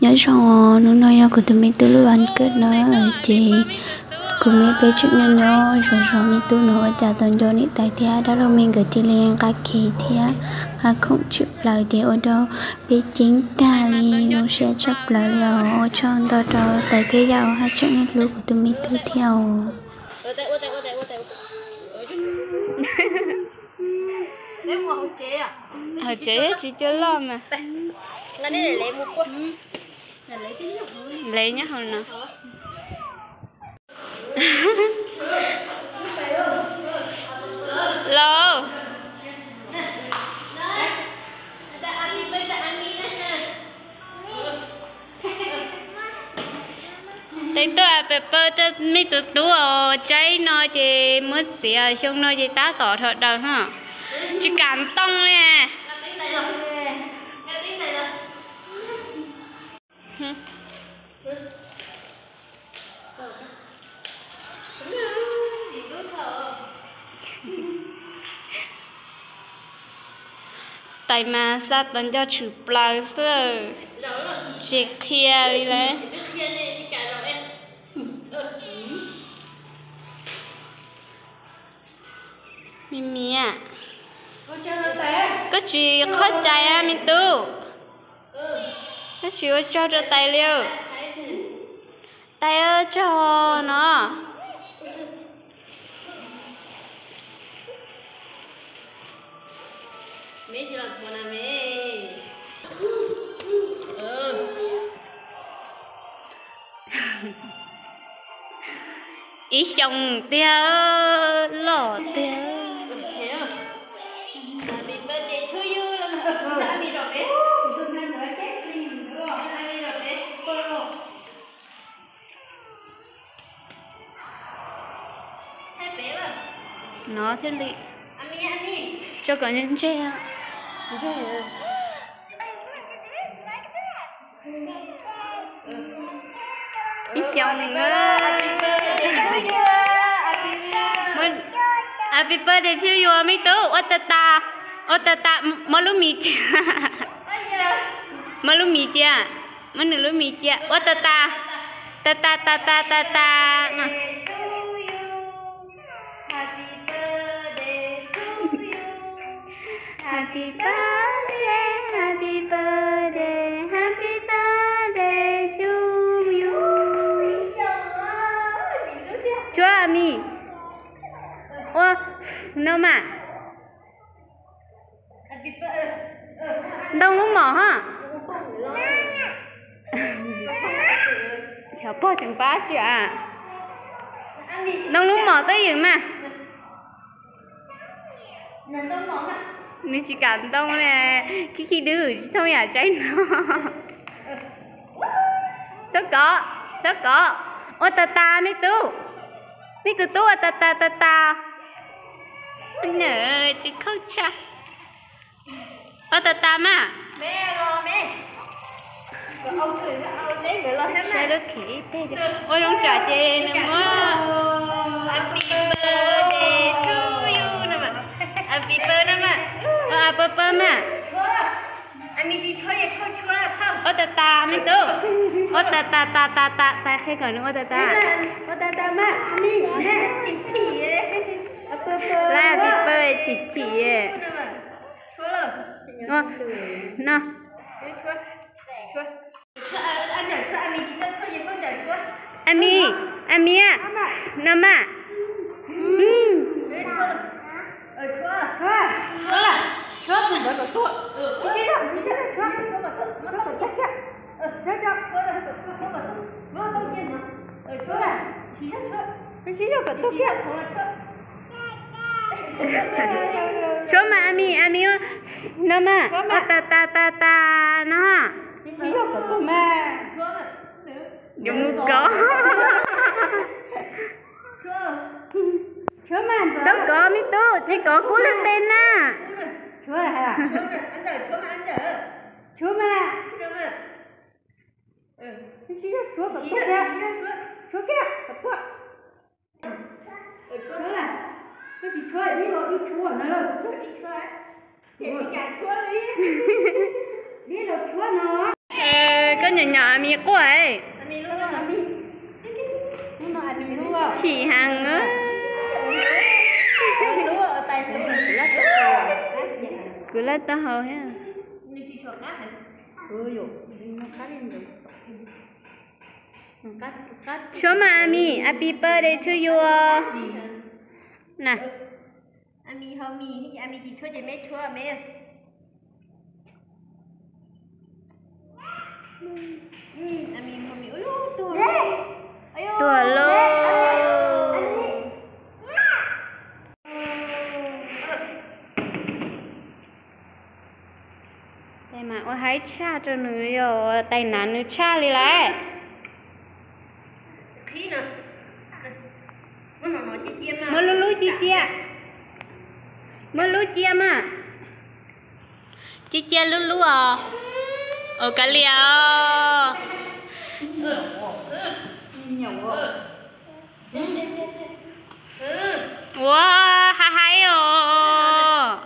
Nyob zoo os, hnub no yog kuv tus me tub lub vas kawm no, ces kuv me peb tseem nyob nyob zov zov me tub no ua cas tau nco niam tais thiab dab laug me nkawd cia li nqa khev thiab nqa khoom tshwm plaws ces ua rau peb ceeb tag li, zoo siab tshaj plaws li os. Ua tsaug ntau rau tais thiab yawm haj tseem hlub kuv tus me tub thiab os. Hauv tsev tsis cua loj mas. Lev nyob hauv no. Lauj. Tej tuaj a pe pawg rau nej tus tub os, tsaib no ces muab txiav xyoo no ces tab tom rho daws ho. Tsis kam ntoo li. Tais mas xa tas nco tshwm plaws xwb, tsis qhia li lawm. Me miam, koj tsis qhov cai a me tub, koj tsis ua tsaug rau tais li. Tais tsaug no. Ib xyoos tiag, loj tiag. No thiaj li tso kom ntseg. Ib xyoos. Happy birthday to you me tub, ua tas tas, ua tas tas, muab lub mis cia, muab lub mis cia, muab nws lub mis cia, ua tas tas, tas tas tas tas tas tas. Happy birthday, happy birthday, happy birthday to you. Tshuab a mi. Ua no mas. Ntoo lub mom ho. Cov pog tseem pab tsi a. Ntoo lub mom twj ywm mas. Nws tsis kam ntoo li. Khib khib dwb tsis thooj yam tsaib no. Txhob kov, txhob kov. Ua tas tas me tub. Me tus tub ua tas tas tas tas. Tsis khaub tshaj. Ua tas tas mas. Saib lub khev ib teg, ua zoo tsam ces nws muab. Happy birthday to you no mas. Happy birthday no mas. Ua a pawg pawg mas. Ua tas tas me tub. Ua tas tas tas tas tas, tais qhia kom nws ua tas tas. Ua tas tas mas. Lab happy birthday chim chim. No. A mi, a mi, no mas. Tshuab mas a mi, a mi, no mas, ua tas tas tas tas no. Yuav mus kov. Txhob kov me tub, tsis kov kub lwg tes na. Koj Nyom nyom a mis quaj. Chim heev. Kuv laj taub hau thiab. Tshuab mas a mis, happy birthday to you. Na. Tuag lauj. Tais mas ua haib tshaj rau nws li os, tais hnav nws tshaj li lawm. Muab lub lub cia cia. Muab lub cia mas. Cia cia lub lub os. Ua kav liam os. Ua haib haib os.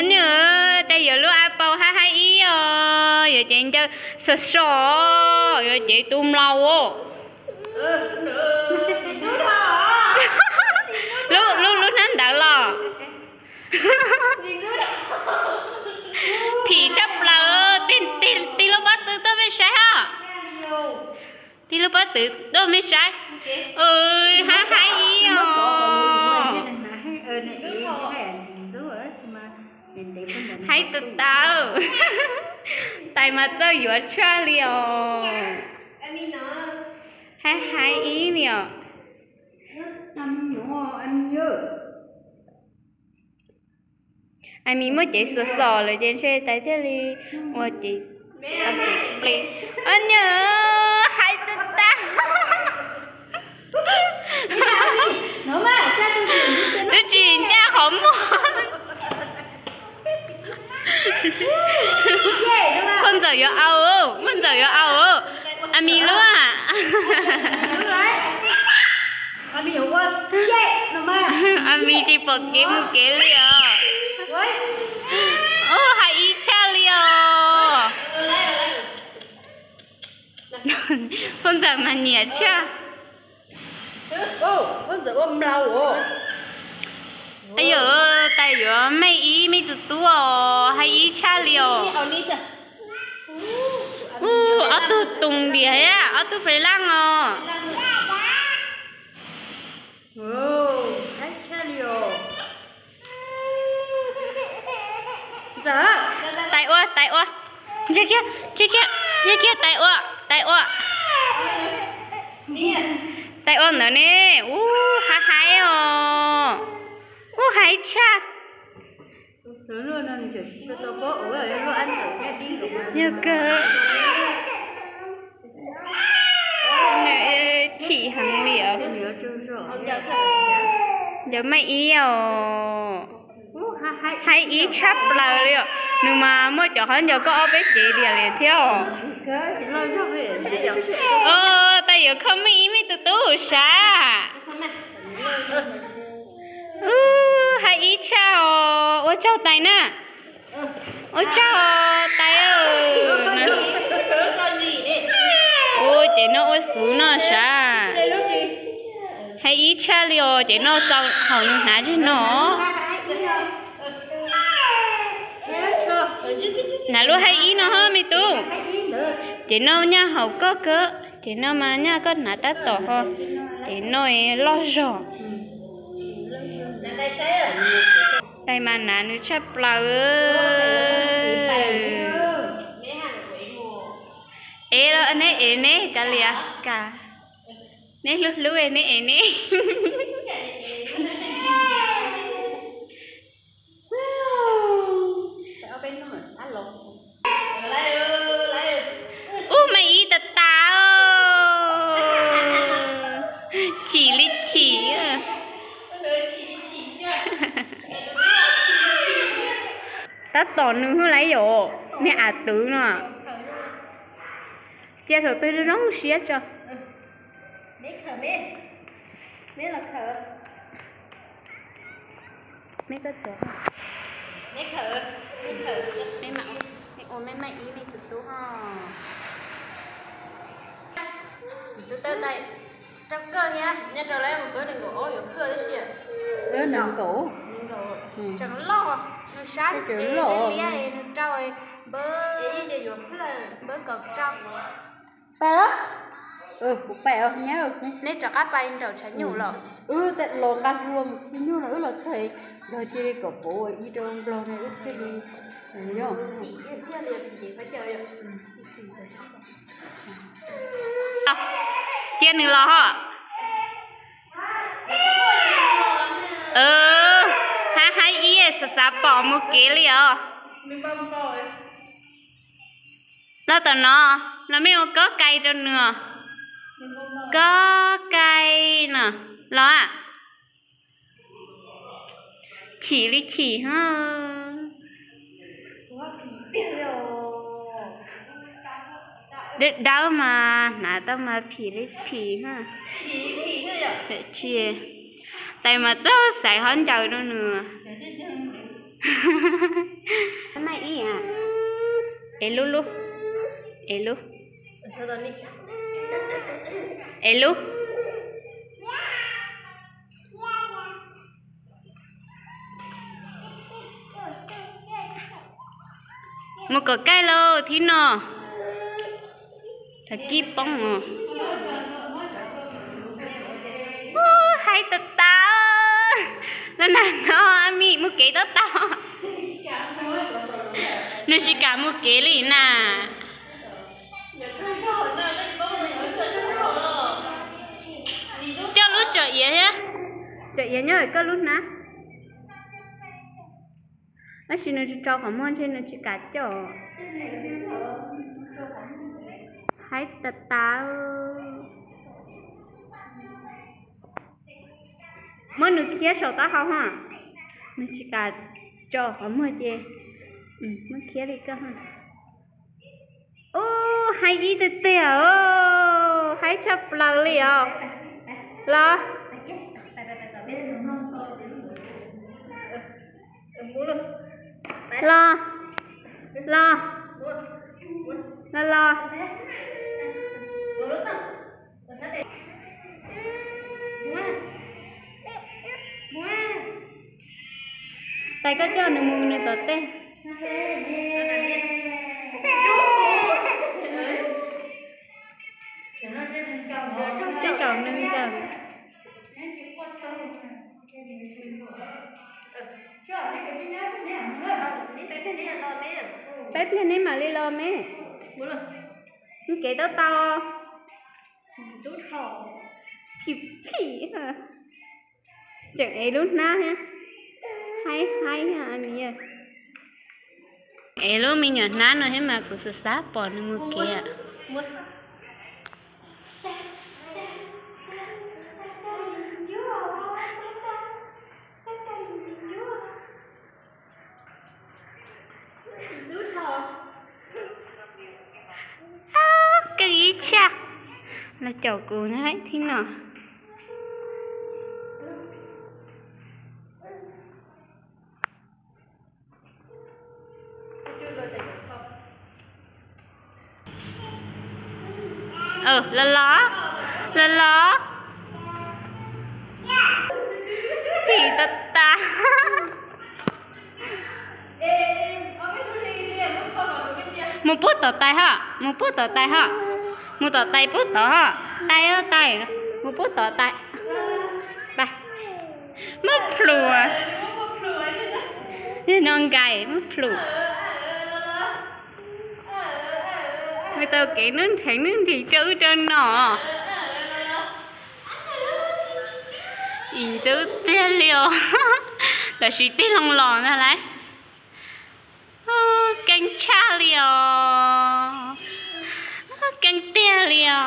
Nws, tais yuav lub a paus haib haib ib os, yuav cev ncaws sov sov, yuav cev tus mlaus os. Lub lub lub hnab ntawd los. Phim tshaj plaws, tig lub pob tw tuaj mej saib os. Tig lub pob tw tuaj mej saib. Haib haib ib os. Haib tag tag. Tais mas txawj yuav tshaj li os. Haib haib ib li os. A mis muaj cev xos xos lawm ces ntshe tais thiaj li ua cev plis. Nyuj, haib tag tag. Twb tsis ncaj qhov muag. Phauj ntxawm yuav au, phauj ntxawm yuav au. A mis lub. A mis tsis pom kev mus kev li os. Ub, haib ib tshaj li os. Phauj ntxawm mas nyiam tshaj. Yog tais yuav mej ib, mej tus tub os, haib ib tshaj li os. Ub, ob tug toos diam, ob tug pes laj os. Tais ua, tais ua. Ntsia kiag, ntsia kiag, ntsia kiag tais ua, tais ua. Tais ua ntawd ne, ub, haib haib os. Ub, haib tshaj. Yog kawg. Nws chim heev li os. Ncaws mej ib os. Haib ib tshaj plaws li os. Nws mas muaj cov qhov ncaws koj ob peb cev diam li thiab os. Tais yuav kho mej ib, mej tus tub sav. Ub, haib ib tshaj os, ua tsaug tais na. Ua tsaug tais. Ub, ces no ua xuv no sav. Haib ib tshaj li os, ces no txaus hauv nws hnav zig no. Hnav lub haib ib no ho me tub. Ces no nyaj haum koj kawg, ces no mas nyaj koj hnav tab tom ho. Ces no loj zog. Tais mas hnav nws tshaj plaws. Ev los neb ev neb kav liam, neb hlub hlub neb ev neb. Ub, mej ib tas tas. Chim li chim. Tab tom nws hwj lawm yom, niag a twv no. Cia thaum twg zoo zoo siab tso. Mej tuaj tuav. Mej ua mej maj ib mej tus tub ho. Tus tawj tais rau kawg thiab, nyob rau lawv mus npawb nees nkaum ob yuav kawg tib si. Nees nkaum, tseem loj, nws sab tseem liab liab, nws rau npawb, npawb kaum rau. Pais los? Kuv pais os nyab. Neb rov qab pais nraum tshav nyuj los? Wb los nqa hlua mus khi nyuj no wb los txog, yog cia li kom pauv ib rau nplog no wb thiaj li. Cia nws los ho. Haib haib ib xav xav pom mus kev li os. Los tom no, los mej ua kob kai rau nws. Kob kai no, los a. Chim li chim ho. Dawb dawb mas hnav tau mas phim li phim ho. Tsis, tais mas txawj xaiv hov ncaws rau nws. Maj ib, es lub lub, es lub, es lub. Mus kom kaij lauj thib no. Thav kib poob os. Haib tas tas. Los nag no Mim mus kev tau tau. Nws tsis kam mus kev li na. Coj lub tsom iav thiab. Tsom iav nyob hauv koj lub hnab. Tab sis nws tsis rau qhov muag ntshe nws tsis kam coj. Haib tas tas. Muab nws khiab saum taub hau ha. Nws tsis kam tso qhov muag ces muab khiab li koj ha. Ub, haib ib tiag tiag, haib tshaj plaws li os. Los, los, los, los, los. Tais, koj coj nws mus nws tom tej. Tej zaum nws ncaws. Peb pliag neb mam li los me. Mus kev tau tau. Phim phim. Tseem ev lub hnab thiab. Haib haib, ev lub me nyuam hnab no thiab mas kuv xav xav pom nws mus kev. Keej ib tshaj. Los caum kuv na thib no. Los los, los los. Phim tas tas. Mus pub tom tais ho, mus pub tom tais ho. Mus tom tais pub tod ho. Tais, tais, mus pub tom tais. Muab plhus. No nkais muab plhus. Mus tau kev nub nrheev nub nrhiv rau wb rau no. Ib ntxwv tiag li os. Tam sim tij laug los ntag lauj. Keej tshaj li os. Keej tiag li os.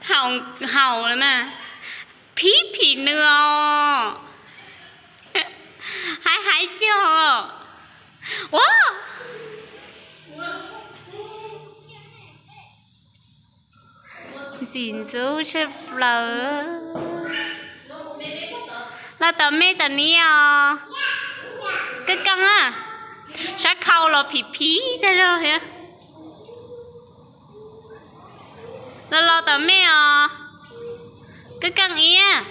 Haum, haum lawm mas. Phim phim nws os. Haib haib cog. Ua, ntxim ntxub tshaj plaws. Los tom me tom ni os. Keej keej a. Sab khau. Los phim phim tag zog thiab. Los los tom mej os. Keej keej iab.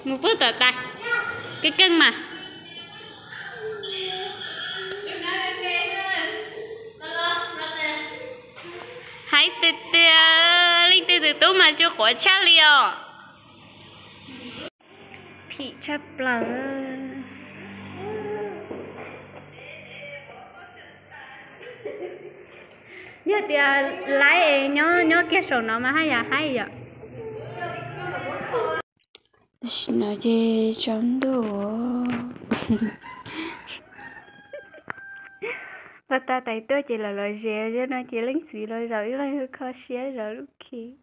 Mus pub tom tais. Keej keej mas. Hais tiag tiag, leej twg tus tub mas tsis quav tshaj li os. Phim tshaj plaws. Yog tias laib es nyob nyob kiag saum no mas haj yam haib yom. Tam sim no ces tsaus ntuj. Pas tag tais tuaj ces lawv los ze zog no ces leej txiv los zaum ib leeg hu kho siab zaum lub khiv.